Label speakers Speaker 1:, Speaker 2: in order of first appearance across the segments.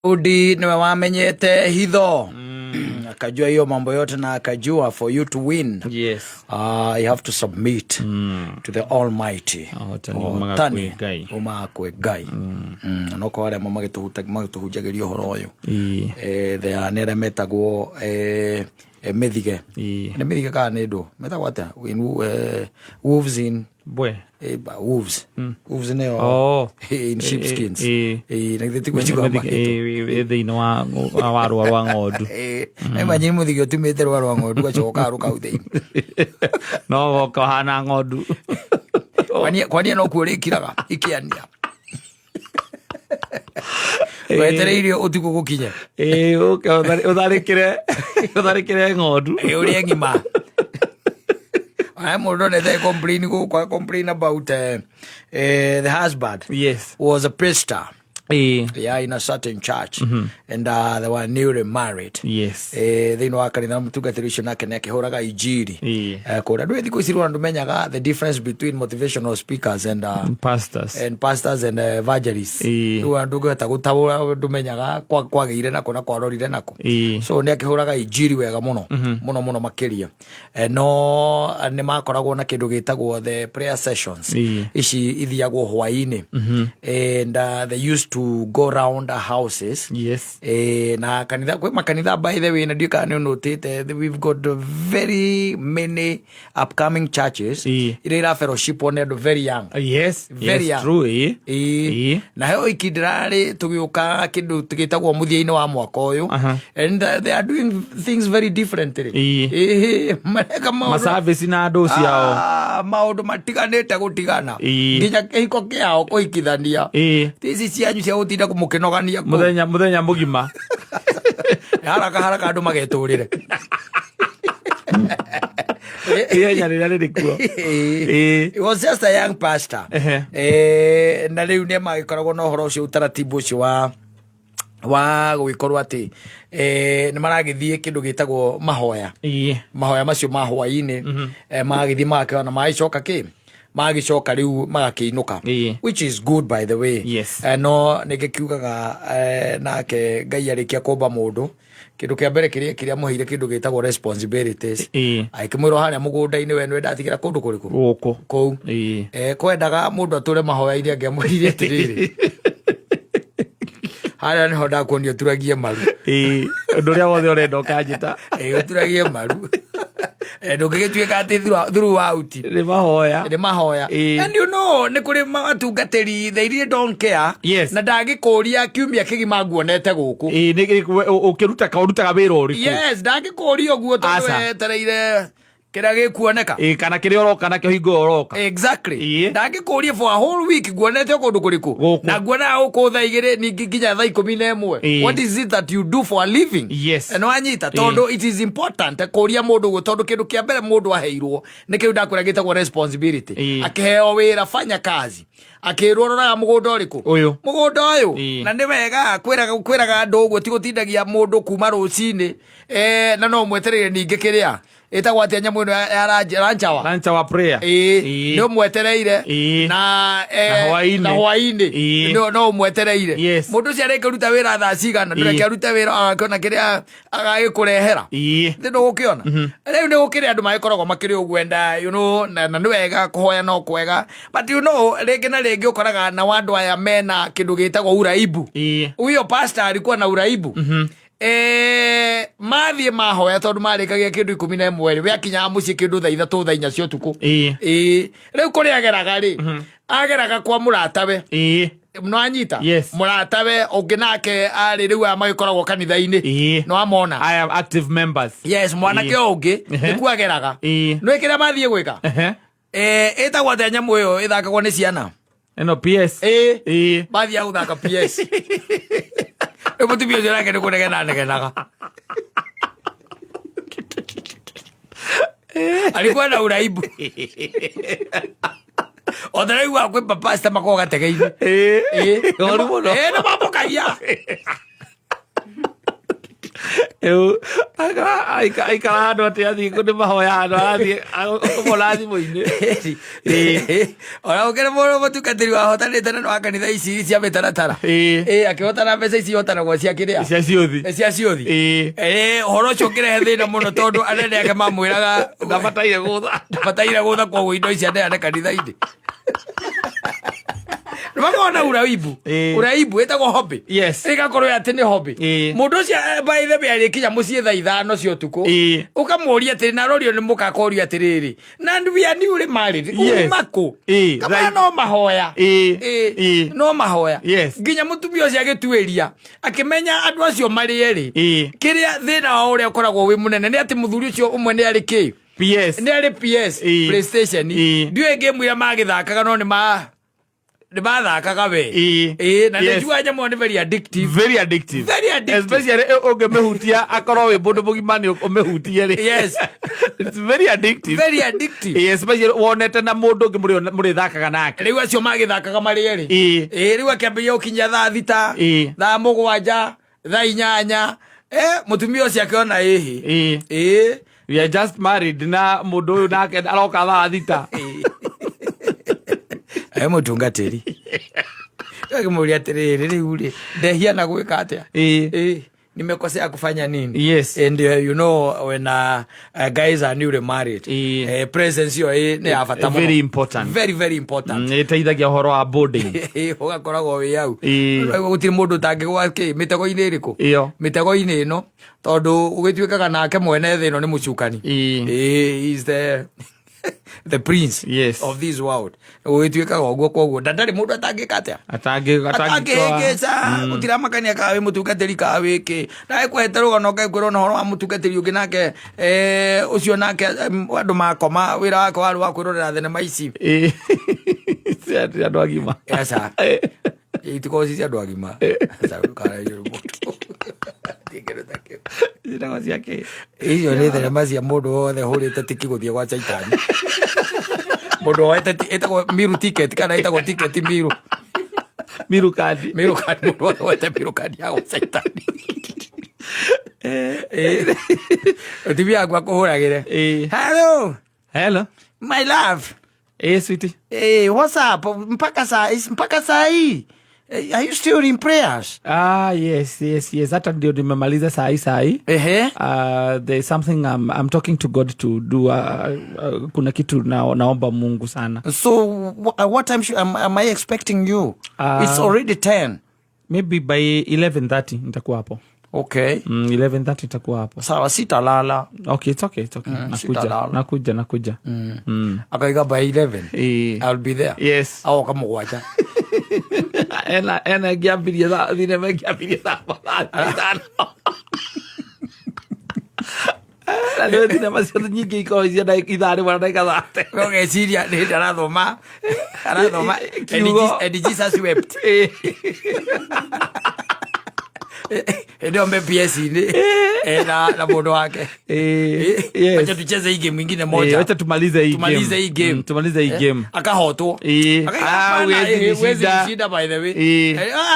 Speaker 1: Daudi niwe wamenyete hitho, akajua hiyo mambo yote na akajua for you to win you have to submit to the Almighty.
Speaker 2: Ũhotani umaga
Speaker 1: Ũhotani
Speaker 2: kwĩ Ngai.
Speaker 1: umaga kwĩ Ngai. No kwa arĩa magĩtũhunjagĩria ũhoro ũyũ, they are nĩ arĩa metagwo mĩthige. Nĩ mĩthige kana nĩ ndũ metagwo atĩa? In, wolves in
Speaker 2: Mbwe.
Speaker 1: Wolves, wolves nĩo in sheepskins. Na githĩ tiguo njiguaga magĩtwo?
Speaker 2: Thĩinĩ wa rũa rwa ng'ondu.
Speaker 1: Imagine mũthige ũtumĩte rũa rwa ng'ondu gacoka rũkau thĩinĩ.
Speaker 2: No goka ũhana ng'ondu.
Speaker 1: Kwania no kuo rĩkiraga ikĩania wetereirie ũtukũ gũkinye.
Speaker 2: Ũke ũtharĩkĩre ng'ondu.
Speaker 1: Ũrĩa ng'ima. Aya mũndũ onete complain gũkũ, complain about the husband was a pastor, yeah, in a certain church, and they were newly married. Thĩinĩ wa kanitha mũtungatĩri ũcio nake nĩ akĩhũraga injiri. Kũrĩa ndũĩ thikũ ici rĩu ndũmenyaga the difference between motivational speakers and
Speaker 2: pastors.
Speaker 1: And pastors and evangelists. Rĩu ndũngĩhota gũtaũra, ndũmenyaga kwagĩire nako na kwarorire nako. So nĩ akĩhũraga injiri wega mũno mũno mũno makĩria. No nĩ makoragwo na kĩndũ gĩtagwo the prayer sessions. Ici ithiagwo hwaĩ-inĩ, and they used to go round houses. Na kanitha, kwĩ makanitha, by the way, na ndiũĩ kana nĩ ũnũtĩte, we've got very many upcoming churches iria ira fellowship nĩ andũ very young. Very young.
Speaker 2: True.
Speaker 1: Na he iki ndĩrarĩ tũgĩũka kĩndũ gĩtagwo mũthia-inĩ wa mwaka ũyũ, and they are doing things very differently. Mareka maũndũ
Speaker 2: maservice na andũ ciao.
Speaker 1: Ah, maũndũ matiganĩte gũtigana, nginya kĩhiko kĩao kũhikithania. Ti ici cianyu cia gũtinda mũkĩnogania kũu.
Speaker 2: Mũthenya mũgima.
Speaker 1: Haraka haraka andũ magetũrĩre.
Speaker 2: Ihenya rĩrĩa rĩrĩ kuo.
Speaker 1: He was just a young pastor. Na rĩu nĩ magĩkoragwo na ũhoro ũcio, utaratibu ũcio wa gũgĩkorwo atĩ nĩ maragĩthiĩ kĩndũ gĩtagwo mahoya. Mahoya macio ma hwaĩ-inĩ, magagĩthiĩ magakĩona na magĩcoka kĩ magĩcoka rĩu magakĩinũka, which is good, by the way. No nĩngĩkiugaga nake Ngai arĩkia kũmba mũndũ, kĩndũ kĩa mbere kĩrĩa mũheire kĩndũ gĩtagwo responsibilities. Agĩkĩmwĩrwo harĩa mũgũnda-inĩ we nĩwe ndatigĩra kũndũ kũrĩkũ?
Speaker 2: Gũkũ.
Speaker 1: Kũu. Kwendaga mũndũ atũre mahoya-inĩ, angĩamwĩrire atĩrĩrĩ, harĩa nĩho ndakuonia ũturagie maru.
Speaker 2: Ũndũ ũrĩa wothe ũrenda ũkanjĩta.
Speaker 1: Ũturagie maru. Ndũngĩgĩtuĩka atĩ throughout
Speaker 2: nĩ mahoya.
Speaker 1: Nĩ mahoya. And you know nĩ kũrĩ matungatĩri, they really don't care. Na ndangĩkũria kiumia kĩgima nguonete gũkũ.
Speaker 2: Ũkĩruta ũrutaga wĩra ũrĩkũ?
Speaker 1: Yes, ndangĩkũria ũguo tondũ
Speaker 2: Aca.
Speaker 1: etereire kĩrĩa gĩkuoneka.
Speaker 2: Kana kĩrĩa ũroka nakĩo hingo ĩyo ũroka.
Speaker 1: Ndangĩkũria for a whole week nguonete kũndũ kũrĩkũ.
Speaker 2: Gũkũ.
Speaker 1: Na nguonaga gũkũ thaa 2 ningĩ nginya thaa 11. What is it that you do for a living? No anyita tondũ it is important kũria mũndũ ũguo, tondũ kĩndũ kĩa mbere mũndũ aheirwo nĩ kĩu ndakwĩra gĩtagwo responsibility. Akĩheo wĩra, fanya kazi, akĩrwo roraga mũgũnda ũrĩkũ?
Speaker 2: Ũyũ.
Speaker 1: Mũgũnda ũyũ. Na nĩ wega kwĩraga andũ ũguo, ti gũtindagia mũndũ kuma rũcinĩ, na no mwetereire ningĩ kĩrĩa ĩtagwo atĩa nyamũ ĩno ya lunch hour?
Speaker 2: Lunch hour prayer.
Speaker 1: Nĩ ũmwetereire. Na
Speaker 2: Na hwaĩ-inĩ.
Speaker 1: Na hwaĩ-inĩ. No ũmwetereire. Mũndũ ũcio arĩkia kũruta wĩra thaa cigana? Ndũreke arute wĩra agakĩona kĩrĩa agagĩkũrehera. Thĩ ndũgũkĩona rĩu nĩ gũkĩrĩ andũ magĩkoragwo makĩrĩ ũguo enda na nĩ wega kũhoya no kwega, but rĩngĩ na rĩngĩ ũkoraga na andũ aya mena kĩndũ gĩtagwo uraibu. Huyo pastor alikuwa na uraibu. Mathiĩ mahoya tondũ marĩkagia kĩndũ 11 rĩ, we akinyaga mũciĩ kĩndũ thaa 3, thaa 4 cia ũtukũ. Rĩu kũrĩa ageraga rĩ, ageraga kwa mũratawe. No anyita. Mũratawe ũngĩ nake arĩ rĩu aya magĩkoragwo kanitha-inĩ. No amona.
Speaker 2: I am active members.
Speaker 1: Yes, mwanake ũngĩ nĩkuo ageraga. Nĩ kĩrĩa mathiĩ gwĩka. Ĩtagwo atĩa nyamũ ĩyo ĩthakagwo nĩ ciana?
Speaker 2: Ĩno PS.
Speaker 1: Mathiaga gũthaka PS. Rĩu mũtumia ũcio nake nĩ kũnegena anegenaga, alikuwa na uraibu o ta rĩu kwĩ mapasta makoragwo gatege-inĩ.
Speaker 2: Ũru mũno.
Speaker 1: Nĩ mambũkagia.
Speaker 2: Rĩu aikara handũ atĩ athiĩ nĩ mahoya handũ arathiĩ ũkamona thimũ-inĩ.
Speaker 1: Ona gũkĩrĩ mũndũ mũtungatĩri wahotanĩte na nĩ wa kanitha ici cia mĩtaratara. Ĩ, akĩhotana mbeca ici ihotanagwo cia kĩrĩa?
Speaker 2: Cia ciũthi.
Speaker 1: Cia ciũthi. Ũhoro ũcio ũkĩrehe thĩna mũno tondũ anene ake mamwĩraga
Speaker 2: ndabataire gũtha.
Speaker 1: Ndabataire gũtha, koguo indo ici aneane kanitha-inĩ. Nĩmakoragwo na uraibu. Uraibu ĩtagwo hobby. Ĩgakorwo atĩ nĩ hobby. Mũndũ ũcio by the way arĩkinya mũciĩ thaa 5 cia ũtukũ. Ũkamũria atĩrĩ, na arorio nĩ mũka akorio atĩrĩrĩ, na we are newly married. Uma kũ? Kama no mahoya. No mahoya. Nginya mũtumia ũcio agĩtuĩria akĩmenya andũ acio marĩ erĩ. Kĩrĩa thĩna wao ũrĩa ũkoragwo wĩ mũnene nĩ atĩ mũthuri ũcio ũmwe nĩ arĩ kĩ?
Speaker 2: PS.
Speaker 1: Nĩ arĩ PS. PlayStation. Ndiũĩ game iria magĩthakaga, no nĩ mathakaga we. Ĩ, na nĩnjua nyamũ ĩyo nĩ very addictive.
Speaker 2: Very addictive.
Speaker 1: Very addictive.
Speaker 2: Especially ũngĩmĩhutia, akorwo wĩ mũndũ mũgima nĩ ũmĩhutie rĩ. It's very addictive.
Speaker 1: Very addictive.
Speaker 2: Especially wonete na mũndũ ũngĩ mũrĩthakaga nake.
Speaker 1: Rĩu acio magĩthakaga marĩ erĩ. Ĩ, rĩu akĩambĩrĩria gũkinyia thaa 6, thaa 7, thaa 8, mũtumia ũcio akĩona ĩhĩ. Ĩ.
Speaker 2: We are just married na mũndũ ũyũ nake aroka thaa 6.
Speaker 1: Mũtungatĩri akĩmũria atĩrĩrĩ, rĩu rĩ ndehia na gwĩka atĩa? Ĩ, nimekosea kufanya nini? And you know when guys are newly married, presence ĩyo nĩ ya bata mũno.
Speaker 2: Very important.
Speaker 1: Very, very important.
Speaker 2: Ĩteithagia ũhoro wa bonding.
Speaker 1: Ũgakoragwo wĩ hau. Gũtirĩ mũndũ ũtangĩgwa kĩ mĩtego-inĩ ĩrĩkũ?
Speaker 2: Ĩyo.
Speaker 1: Mĩtego-inĩ ĩno, tondũ ũgĩtuĩkaga nake mwene thĩ ĩno nĩ mũcukani. He is the prince of this world. Gũgĩtuĩkaga ũguo, koguo ndarĩ mũndũ atangĩka atĩa?
Speaker 2: Atangĩhĩngĩca.
Speaker 1: Atangĩhĩngĩca, gũtiramakania kana wĩ mũtungatĩri kana wĩ kĩ. Ndagĩkũhete rũgano ngakwĩra ona ũhoro wa mũtungatĩri ũngĩ nake, ũcio nake, andũ makoma, wĩra wake warĩ wa kwĩrorera thenema ici.
Speaker 2: Cia andũ agima.
Speaker 1: Aca, itikorwo ci cia andũ agima. Aca, ndũkararie mũndũ. Ti kĩndũ ta kĩu.
Speaker 2: Ciĩtagwo cia kĩ?
Speaker 1: Icio nĩ thenema cia mũndũ wothe hũrĩte tiki gũthiĩ gwa caitani, mũndũ woete ĩtagwo miru ticket kana ĩtagwo ticket miru.
Speaker 2: Miru kandi.
Speaker 1: Miru kandi, mũndũ wothe woete miru kandi ya gwa caitani. Mũtumia waku akũhũragĩre, "Hello."
Speaker 2: Hello.
Speaker 1: "My love."
Speaker 2: Sweetie.
Speaker 1: "Hey, what's up? Mpaka saa hii? Are you still in prayers?"
Speaker 2: Ah, yes. Hata ndio nimemaliza saa hii saa hii. There's something I'm talking to God to do. Kuna kitu naomba Mungu sana.
Speaker 1: So what time am I expecting you? It's already 10.
Speaker 2: Maybe by 11:30 nitakuwa hapo.
Speaker 1: Okay.
Speaker 2: 11:30 nitakuwa hapo.
Speaker 1: Sawa, sitalala.
Speaker 2: Okay, it's okay, it's okay. Nakuja,
Speaker 1: Sitalala.
Speaker 2: nakuja, nakuja.
Speaker 1: Akaiga by 11. I'll be there.
Speaker 2: Yes.
Speaker 1: Aoka 7.
Speaker 2: Ena ĩngĩambirie thinema ĩngĩambirie thaa 5. Na nĩ thinema ciothe nyingĩ ikoragwo cia ithaa rĩmwe na ndagĩka 30.
Speaker 1: Ũgeciria nĩ hĩndĩ arathoma and
Speaker 2: Kiugo.
Speaker 1: And Jesus wept. Hĩndĩ ĩyo me PS-inĩ na mũndũ wake. Wacha tucheze hii game ingine moja.
Speaker 2: Wacha tumalize hii
Speaker 1: Tumalize
Speaker 2: game.
Speaker 1: hii game.
Speaker 2: Tumalize hii game.
Speaker 1: Akahotwo. Akaiga,
Speaker 2: Ah,
Speaker 1: "Hapana,
Speaker 2: huwezi
Speaker 1: huwezi
Speaker 2: nishinda."
Speaker 1: nishinda by the way.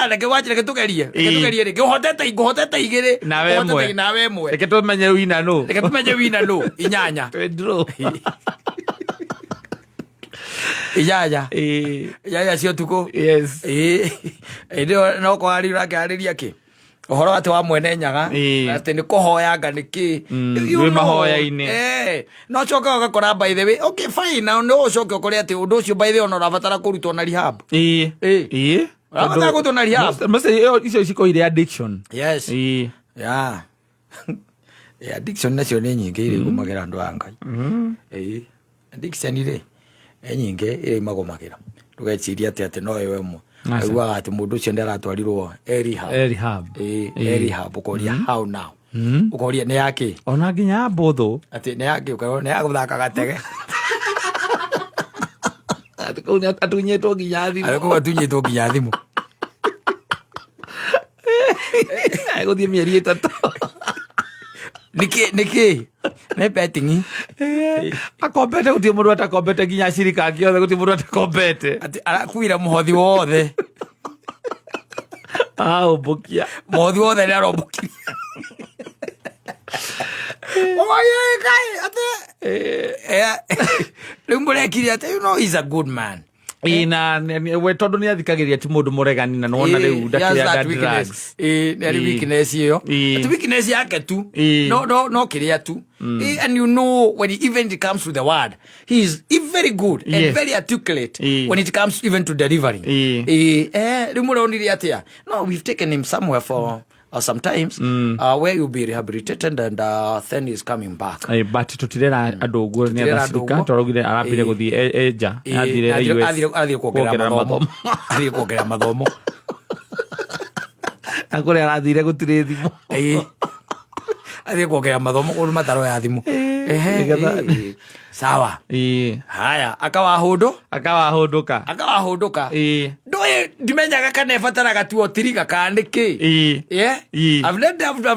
Speaker 1: Reke wache, reke tugerie. Reke tugerie rĩngĩ. Ũhotete, ngũhotete igĩrĩ.
Speaker 2: Nawe
Speaker 1: Ũhotete
Speaker 2: ĩmwe.
Speaker 1: Nawe ĩmwe.
Speaker 2: Reke tũmenye wina nũ.
Speaker 1: Reke tumenye wina nũ. 8.
Speaker 2: Twĩ draw.
Speaker 1: 8. 8 cia ũtukũ. Hĩndĩ ĩyo no kũharĩria ũrakĩharĩria kĩ? Ũhoro atĩ wa mwene Nyaga. Atĩ nĩ kũhoyanga nĩ kĩ? You
Speaker 2: Wĩ
Speaker 1: know.
Speaker 2: mahoya-inĩ.
Speaker 1: No coke ũgakora by the way, okay fine, na no ũcoke ũkore atĩ ũndũ ũcio by the way ona ũrabatara kũrutwo na rehab. Ũrabatara kũrutwo na rehab.
Speaker 2: Most icio cikorwo irĩ addiction.
Speaker 1: Yes. Yeah. Addiction nacio nĩ nyingĩ iria igũmagĩra andũ a Ngai. Addiction rĩ, nĩ nyingĩ iria imagũmagĩra. Ndũgecirie atĩ no ĩyo ĩmwe.
Speaker 2: Aca.
Speaker 1: Aiguaga atĩ mũndũ ũcio nĩ aratwarirwo rehab.
Speaker 2: Rehab.
Speaker 1: Rehab, ũkoria how now? Ũkoria nĩ yakĩ?
Speaker 2: Ona nginya ya mbũthũ.
Speaker 1: Atĩ nĩ yakĩ? Ũkerwo nĩ ya gũthaka gatege.
Speaker 2: Atĩ kũu nĩ atunyĩtwo nginya thimũ.
Speaker 1: Atĩ kũu atunyĩtwo nginya thimũ.
Speaker 2: Egũthiĩ mĩeri 3.
Speaker 1: Nĩkĩ? Nĩkĩ? Nĩ betting.
Speaker 2: Akombete, gũtirĩ mũndũ atakombete, nginya acirika ake othe gũtirĩ mũndũ atakombete.
Speaker 1: Atĩ arakuire mũhothi wothe.
Speaker 2: Aũmbũkia.
Speaker 1: Mũhothi wothe nĩ arombũkirie. Oye, ate rĩu mũrekire atĩ you know he's a good man.
Speaker 2: Ĩĩ, na we tondũ nĩ athikagĩrĩria, ti mũndũ mũregani, na nĩwona rĩu ndakĩrĩa drugs.
Speaker 1: Nĩ arĩ weakness ĩyo. Ti weakness yake tu. No kĩrĩa tu. And you know when even it comes to the word, he is very good and very articulate when it comes even to delivering. Rĩu mũronire atĩa? No, we've taken him somewhere for sometimes where you'll be rehabilitated and then he's coming back.
Speaker 2: But tutirera andũ ũguo nĩ
Speaker 1: Tũtirera andũ
Speaker 2: athacirika
Speaker 1: ũguo.
Speaker 2: Tũraugire arambire gũthiĩ enja athire US.
Speaker 1: Athire kuongerera mathomo, athire kuongerera mathomo.
Speaker 2: Na kũrĩa arathire gũtirĩ thimũ.
Speaker 1: Athire kuongerera mathomo kũndũ mataroya thimũ. Sawa. Haya, akawahũndũ.
Speaker 2: Akawahũndũka.
Speaker 1: Akawahũndũka. Ndũĩ ndimenyaga kana ĩbataraga tu otiriga kana nĩkĩ. Yeah? I've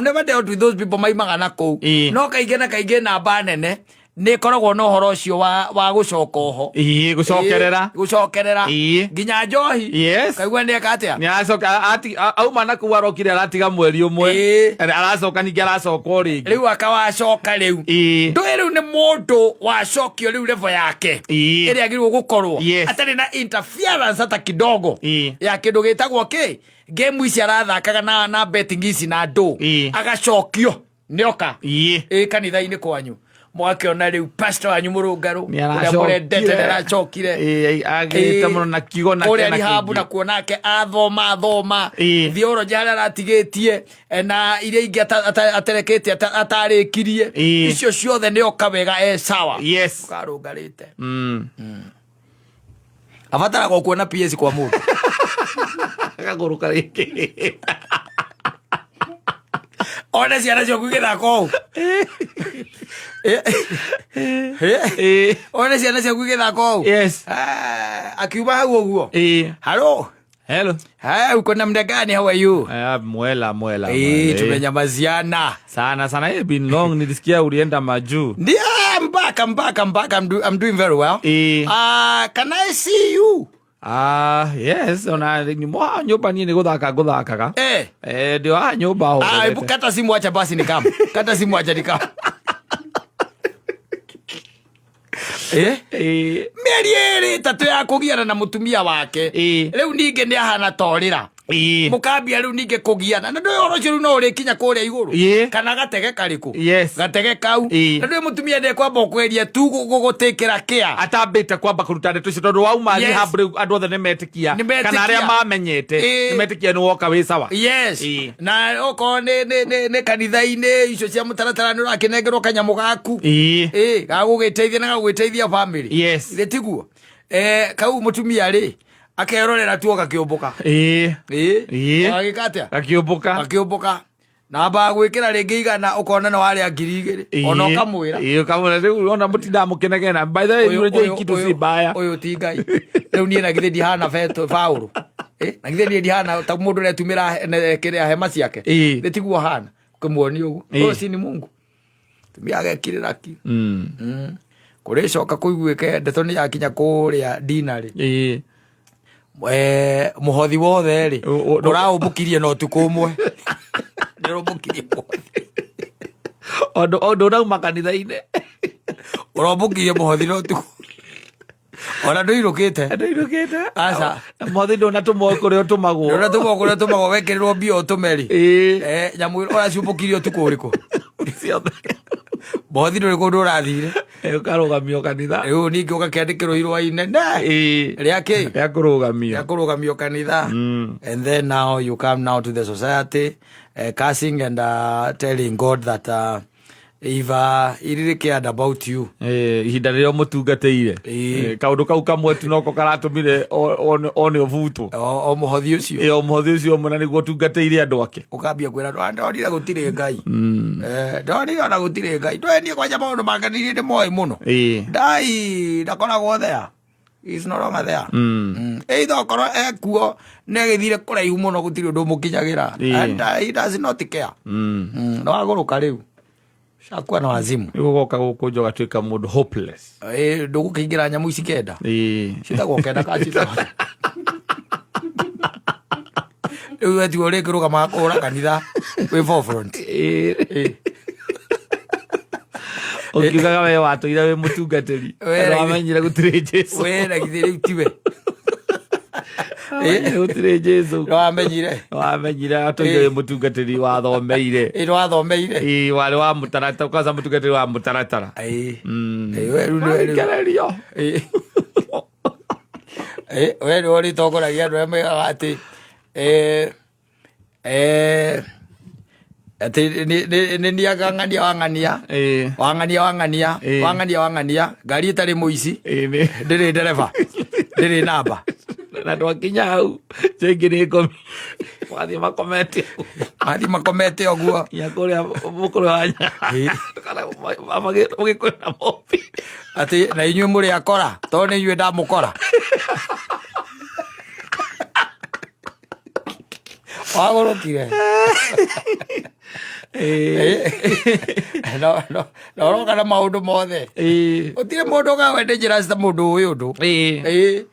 Speaker 1: never dealt with those people maimaga na kũu. No kaingĩ na kaingĩ namba nene nĩ ĩkoragwo na ũhoro ũcio wa gũcoka oho.
Speaker 2: Ĩĩ, gũcokerera.
Speaker 1: Gũcokerera. Nginya njohi. Kaigua nĩ eka atĩa?
Speaker 2: Nĩ aracoka auma na kũu arokire aratiga mweri ũmwe. Aracoka ningĩ aracoka o rĩngĩ.
Speaker 1: Rĩu akawacoka rĩu. Ndũĩ rĩu nĩ mũndũ wacokio rĩu level yake. Ĩrĩa agĩrĩirwo gũkorwo. Atarĩ na interference hata kidogo. Ya kĩndũ gĩtagwo kĩ? Game ici arathakaga na betting ici na andũ. Agacokio. Nĩoka. Kanitha-inĩ kwanyu. Mwakĩona rĩu pastor wanyu mũrũngarũ,
Speaker 2: Nĩ
Speaker 1: ũrĩa
Speaker 2: aracokire.
Speaker 1: mũrendete nĩ aracokire.
Speaker 2: Agĩte mũno na kiugo na
Speaker 1: Kũrĩa
Speaker 2: kĩana
Speaker 1: rehab
Speaker 2: kĩingĩ.
Speaker 1: na kuona ake athoma athoma. Theology harĩa aratigĩtie, na iria ingĩ aterekete, atarĩkirie. Icio ciothe nĩ oka wega e sawa. Ũkarũngarĩte. Abataraga kuona PS kwa mũndũ.
Speaker 2: Akagũrũka rĩngĩ.
Speaker 1: One ciana ciaku igĩthaka ũũ. One ciana ciaku igĩthaka ũũ. Akiuma hau ũguo. Hello.
Speaker 2: Hello.
Speaker 1: Hey, uko namna gani? How are you?
Speaker 2: Mwela, mwela, mwela.
Speaker 1: Tumenyamaziana.
Speaker 2: Sana, sana. Been long. Nilisikia ulienda majuu.
Speaker 1: Ndio, I'm back, I'm back, I'm back. I'm doing very well. Can I see you?
Speaker 2: Yes, ona ni mwa nyumba ni guthaka nguthakaga. Ndio nyumba ho.
Speaker 1: Hebu kata simu acha basi nikam. Kata simu acha nikam. Mĩeri ĩrĩ ĩtatũ ya kũgiana na mũtumia wake. Rĩu ningĩ nĩ ahana torĩra. Mũkambia rĩu ningĩ kũgiana. Na ndũĩ ũhoro ũcio rĩu no ũrĩkinya kũrĩa igũrũ. Kana gatege karĩkũ? Gatege kau. Na ndũĩ mũtumia ndekwamba ũkweria tu gũgũtĩkĩra kĩa.
Speaker 2: Atambĩte kwamba kũruta ndeto icio tondũ wauma rehab rĩu andũ othe nĩmetĩkia.
Speaker 1: Nĩ metĩkia.
Speaker 2: Kana arĩa mamenyete, nĩmetĩkia nĩ woka wĩ sawa.
Speaker 1: Na okorwo nĩ kanitha-inĩ icio cia mũtaratara nĩ ũrakĩnengerwo kanyamũ gaku. Gagũgĩteithia na gagũgĩteithia family. Githĩ tiguo? Kau mũtumia rĩ, akerorera tu agakĩũmbũka. Agagĩka atĩa?
Speaker 2: Gakĩũmbũka.
Speaker 1: Gakĩũmbũka. Na amba gwĩkĩra rĩngĩ igana ũkona nĩ warĩa ngiri igĩrĩ. Ona ũkamwĩra.
Speaker 2: Ũkamwĩra rĩu ona mũtindaga mũkĩnegena. By the way, unajua hii kitu si mbaya.
Speaker 1: Ũyũ ti Ngai. Rĩu niĩ na githĩ ndihana Paũlũ. Na githĩ niĩ ndihana ta mũndũ ũrĩa tumĩra kĩrĩa hema ciake. Nĩ tiguo hana. Ũkĩmuonia ũguo. Ũyũ si ni Mungu. Tumia agekirĩra ki. Kũrĩcoka kũiguĩke ndeto nĩ yakinya kũrĩa dinarĩ. Mũhothi wothe rĩ, ũraũmbũkirie na ũtukũ ũmwe. Nĩũrombũkirie mũhothi.
Speaker 2: Ũndũ ũrauma kanitha-inĩ.
Speaker 1: Ũrombũkirie mũhothi na ũtukũ. Ona ndũirũkĩte.
Speaker 2: Ndũirũkĩte.
Speaker 1: Aca.
Speaker 2: Na mũhothi ndũnatũmwo kũrĩa ũtũmagwo.
Speaker 1: Ndũnatũmwo kũrĩa ũtũmagwo, wekĩrĩrwo mbia ũtũme rĩ. Nyamũ ũraciũmbũkirie ũtukũ ũrĩkũ?
Speaker 2: Ciothe.
Speaker 1: Mũhothi ndũrĩ kũndũ ũrathire.
Speaker 2: Ũkarũgamio kanitha.
Speaker 1: Rĩu ningĩ ũgakĩandĩkĩrwo irũa inene. Rĩa kĩ?
Speaker 2: Rĩa kũrũgamio.
Speaker 1: Rĩa kũrũgamio kanitha. And then now you come now to the society, cursing and telling God that if he really cared about you.
Speaker 2: Ihinda rĩrĩa ũmũtungatĩire. Kaũndũ kau kamwe tu noko karatũmire one ũbutwo.
Speaker 1: O mũhothi ũcio.
Speaker 2: O mũhothi ũcio ũmwe na nĩguo ũtungatĩire andũ ake.
Speaker 1: Ũkambia kwĩra andũ, ndonire gũtirĩ Ngai. Ndonire ona gũtirĩ Ngai. Ndũĩ niĩ kwanja maũndũ make niĩ ndĩmoĩ mũno. Ndai, ndakoragwo there. He's no longer there. Either okorwo ekuo nĩ agĩthire kũraihu mũno gũtirĩ ũndũ ũmũkinyagĩra. And he does not care. No agũrũka rĩu. Cakua na wazimu.
Speaker 2: Nĩ gũgoka gũkũ nja ũgatuĩka mũndũ hopeless.
Speaker 1: Ndũgũkĩingĩra nyamũ ici kenda. Citagwo kenda ka citagwo. Rĩu we tiwe ũrĩkĩrũgama kũhũra kanitha wĩ forefront.
Speaker 2: Ũkiugaga we watũire wĩ mũtungatĩri.
Speaker 1: We,
Speaker 2: Na wamenyire gũtirĩ Jesu.
Speaker 1: We na githĩ rĩu tiwe.
Speaker 2: Wamenyire gũtirĩ Jesu.
Speaker 1: Nĩwamenyire.
Speaker 2: Wamenyire atũire wĩ mũtungatĩri wathomeire.
Speaker 1: Ĩ nĩwathomeire.
Speaker 2: Ĩ warĩ wa mũtaratara, kwanza mũtungatĩri wa mũtaratara.
Speaker 1: Ĩ.
Speaker 2: Mm.
Speaker 1: Ĩ, we rĩu nĩwe rĩu.
Speaker 2: Warikererio.
Speaker 1: Ĩ. Ĩ, we nĩwe ũrĩtongoragia andũ arĩa moigaga atĩ atĩ nĩ niĩ ng'ania wa ng'ania.
Speaker 2: Ĩ.
Speaker 1: Wa ng'ania wa ng'ania.
Speaker 2: Ĩ.
Speaker 1: Wa ng'ania wa ng'ania. Ngari ĩtarĩ mũici.
Speaker 2: Ĩ, nĩ.
Speaker 1: Ndĩrĩ ndereba. Ndĩrĩ namba.
Speaker 2: Na twakinya hau cĩngĩ nĩ ngomi wathiĩ makomete
Speaker 1: Mathiĩ makomete ũguo.
Speaker 2: nginya kũrĩa mũkũrũ wa
Speaker 1: Ĩ.
Speaker 2: mũgĩkũyũ na mobi.
Speaker 1: Atĩ na inyuĩ mũrĩ akora tondũ nĩ inyuĩ ndamũkora. Wagũrũkire. No no na ũroka na maũndũ mothe. Gũtirĩ mũndũ ũgaga nĩ njĩra ta mũndũ ũĩ ũndũ. Ĩ.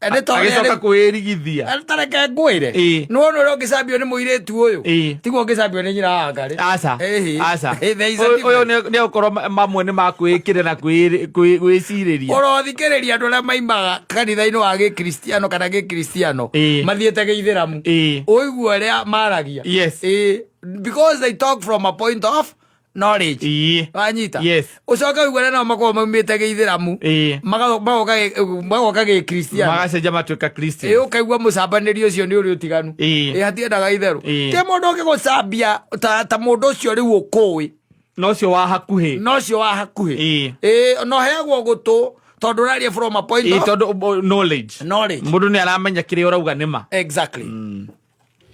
Speaker 1: Nĩ tondũ
Speaker 2: Agĩcoka kwĩrigithia.
Speaker 1: Tareke ngwĩre.
Speaker 2: Ĩ.
Speaker 1: Nĩwona ũrĩa ũngĩcambio nĩ mũirĩtu ũyũ.
Speaker 2: Ĩ.
Speaker 1: Tiguo ũngĩcambio nĩ nyina wa ngarĩ.
Speaker 2: Aca.
Speaker 1: Ĩhĩ.
Speaker 2: Aca.
Speaker 1: Ĩ, there is a
Speaker 2: Ũyũ
Speaker 1: difference.
Speaker 2: nĩ ũkorwo mamwe nĩ makwĩkĩra na gwĩcirĩria.
Speaker 1: Ũrothikĩrĩria andũ arĩa maimaga kanitha-inĩ wa gĩkristiano kana gĩkristiano
Speaker 2: Ĩ.
Speaker 1: mathiĩte gĩithĩramu.
Speaker 2: Ĩ.
Speaker 1: Ũigue ũrĩa maragia.
Speaker 2: Yes.
Speaker 1: Ĩ. Because they talk from a point of knowledge.
Speaker 2: Ĩ.
Speaker 1: Wanyita.
Speaker 2: Yes.
Speaker 1: Ũcoke ũigue arĩa nao makoragwo maumĩte gĩithĩramu.
Speaker 2: Ĩ.
Speaker 1: Magoka gĩkristiano.
Speaker 2: Magacenjia matuĩka Christian.
Speaker 1: Ĩ ũkaigua mũcambanĩrio ũcio nĩ ũrĩ ũtiganu.
Speaker 2: Ĩ.
Speaker 1: Ĩ hatiendaga itherũ.
Speaker 2: Ĩ.
Speaker 1: Ti mũndũ ũngĩgũcambia ta mũndũ ũcio rĩu ũkũĩ.
Speaker 2: Na ũcio wa hakuhĩ.
Speaker 1: Na ũcio wa hakuhĩ.
Speaker 2: Ĩ.
Speaker 1: Ĩ no heagwo gũtũ tondũ ũraria from a point
Speaker 2: Ĩ
Speaker 1: of
Speaker 2: tondũ knowledge.
Speaker 1: knowledge.
Speaker 2: Mũndũ nĩ aramenya kĩrĩa ũrauga nĩ ma.
Speaker 1: Exactly.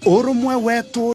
Speaker 3: Ũrũmwe wetu.